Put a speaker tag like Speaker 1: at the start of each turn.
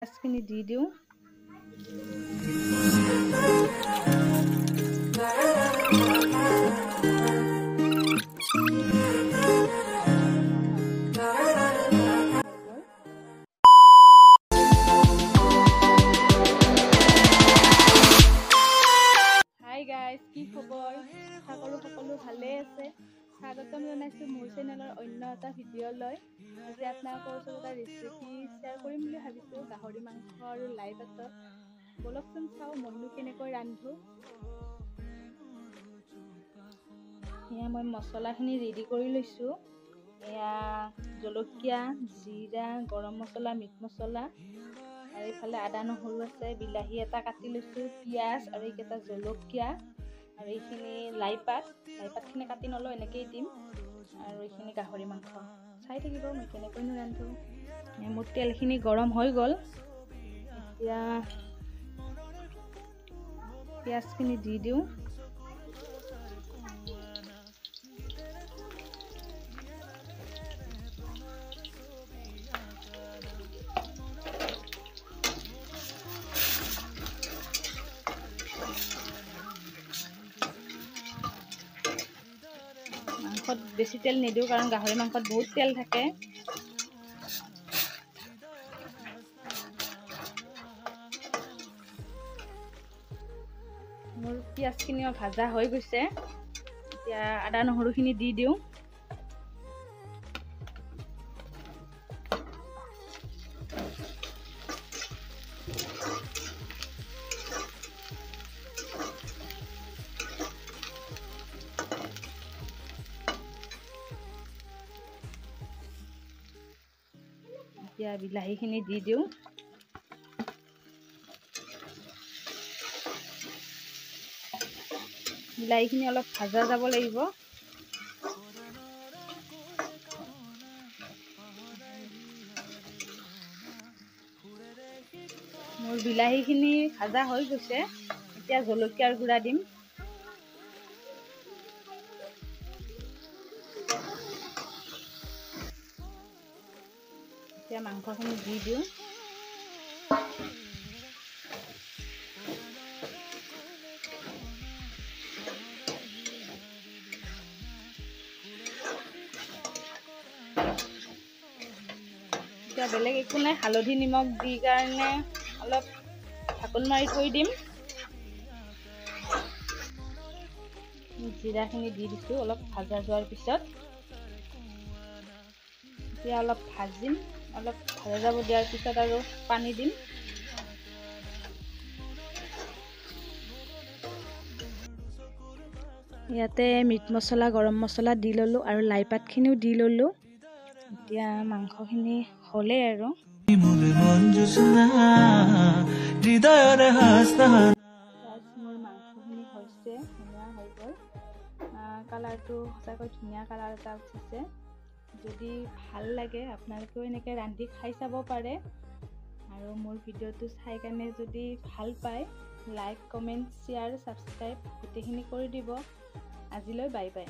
Speaker 1: পিঁয়াজখিনি দি দিওঁ। Hi guys, কি খবৰ? আশা কৰোঁ সকলো ভালেই আছে। স্বাগতম জনাইছোঁ মোৰ চেনেলৰ অন্য এটা ভিডিঅ'লৈ। আজি আপোনালোকৰ ওচৰত এটা ৰেচিপি শ্বেয়াৰ কৰিম বুলি ভাবিছোঁ, গাহৰি মাংস আৰু লাই পাতত। ব'লকচোন চাওঁ মইনো কেনেকৈ ৰান্ধোঁ। এয়া মই মছলাখিনি ৰেডি কৰি লৈছোঁ। এয়া জলকীয়া, জিৰা, গৰম মছলা, মিট মছলা আৰু এইফালে আদা নহৰু আছে, বিলাহী এটা কাটি লৈছোঁ, পিঁয়াজ আৰু এইকেইটা জলকীয়া আৰু এইখিনি লাই পাত। লাই পাতখিনি কাটি নলওঁ, এনেকেই দিম। আৰু এইখিনি গাহৰি মাংস। চাই থাকিব মই কেনেকৈনো ৰান্ধোঁ। মোৰ তেলখিনি গৰম হৈ গ'ল। এতিয়া পিঁয়াজখিনি দি দিওঁ। মাংসত বেছি তেল নিদিওঁ, কাৰণ গাহৰি মাংসত বহুত তেল থাকে। মোৰ পিঁয়াজখিনিও ভাজা হৈ গৈছে। এতিয়া আদা নহৰুখিনি দি দিওঁ। এতিয়া বিলাহীখিনি দি দিওঁ। বিলাহীখিনি অলপ ভাজা যাব লাগিব। মোৰ বিলাহীখিনি ভাজা হৈ গৈছে। এতিয়া জলকীয়াৰ গুড়া দিম। এতিয়া মাংসখিনি দি দিওঁ। এতিয়া বেলেগ একো নাই, হালধি নিমখ দি কাৰণে অলপ ঢাকোন মাৰি থৈ দিম। জিৰাখিনি দি দিছোঁ অলপ ভাজা যোৱাৰ পিছত। এতিয়া অলপ ভাজিম। অলপ ভাজা যাব দিয়াৰ পিছত আৰু পানী দিম। ইয়াতে মিট মছলা, গৰম মছলা দি ল'লোঁ আৰু লাই পাতখিনিও দি ল'লোঁ। এতিয়া মাংসখিনি হ'লেই আৰু মোৰ মাংসখিনি হৈছে, ধুনীয়া হৈ গ'ল। কালাৰটো সঁচাকৈ ধুনীয়া কালাৰ এটা উঠিছে। যদি ভাল লাগে আপোনালোকেও এনেকৈ ৰান্ধি খাই চাব পাৰে। আৰু মোৰ ভিডিঅ'টো চাই কাৰণে যদি ভাল পায়, লাইক, কমেণ্ট, শ্বেয়াৰ, ছাবস্ক্ৰাইব গোটেইখিনি কৰি দিব। আজিলৈ বাই বাই।